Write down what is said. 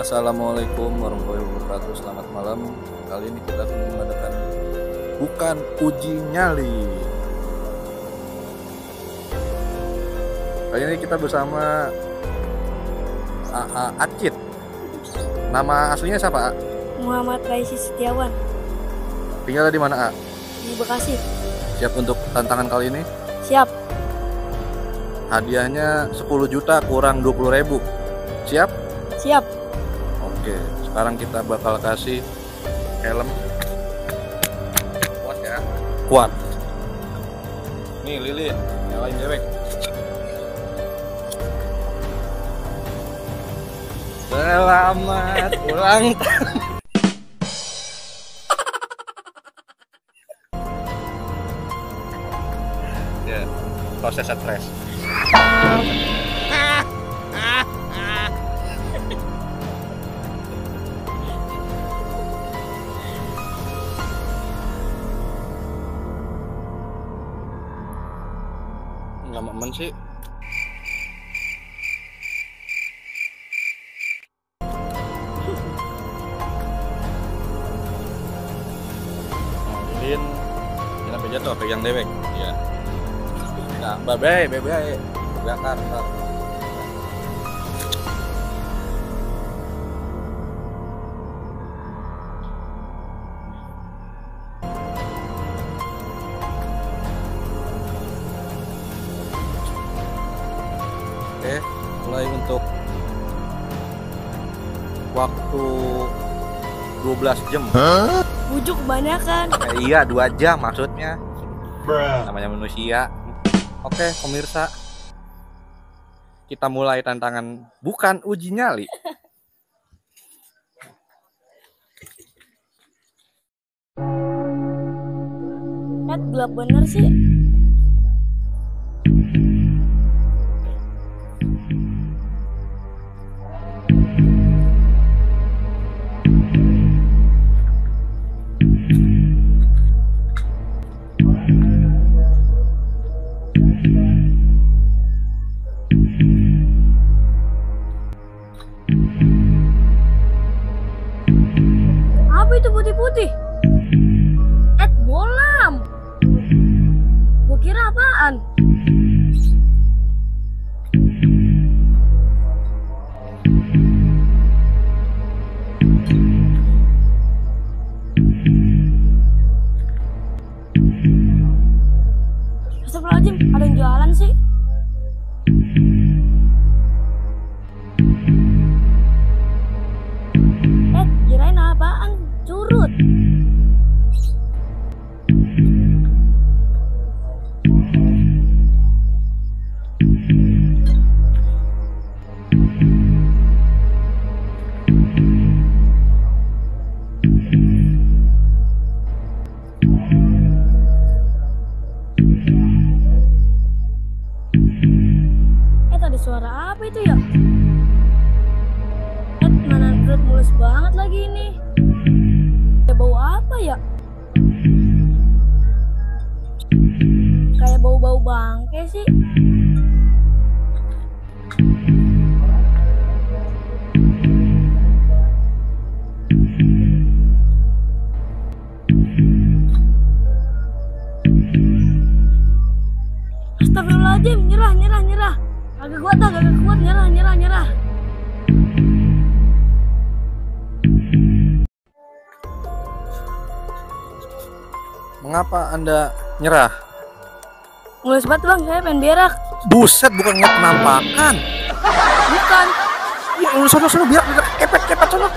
Assalamualaikum warahmatullahi wabarakatuh. Selamat malam. Kali ini kita akan mengadakan bukan uji nyali. Kali ini kita bersama Acit. Nama aslinya siapa, A? Muhammad Raisi Setiawan. Tinggal di mana, A? Di Bekasi. Siap untuk tantangan kali ini? Siap. Hadiahnya 10 juta kurang 20.000. Siap? Siap. Oke, sekarang kita bakal kasih helm. Kuat ya? Kuat. Nih lilin, nyalain dewek. Selamat ulang tahun. Ya, proses stres. Nggak mamen sih. Lilin jangan sampai jatuh, pegang dewek ya. Nah, bye-bye bakar ntar. Oke, mulai untuk waktu 12 jam. Bujuk kebanyakan. Iya, 2 jam maksudnya. Namanya manusia. Oke, pemirsa. Kita mulai tantangan bukan uji nyali. Gelap bener sih. Apa itu putih-putih? Bolam. Gua kira apaan? Astagfirullahaladzim, ada yang jualan sih. Kirain apaan? Curut. Tadi suara apa itu ya? Mana perut mulus banget lagi ini. Ada bau apa ya? Kayak bau-bau bangke sih. Astagfirullahaladzim, nyerah. Agak kuat, nyerah. Mengapa Anda nyerah? Mulus banget bang, saya pengen berak. Buset, bukan ngeliat penampakan. Bukan. Ya, sono biar kepet sono.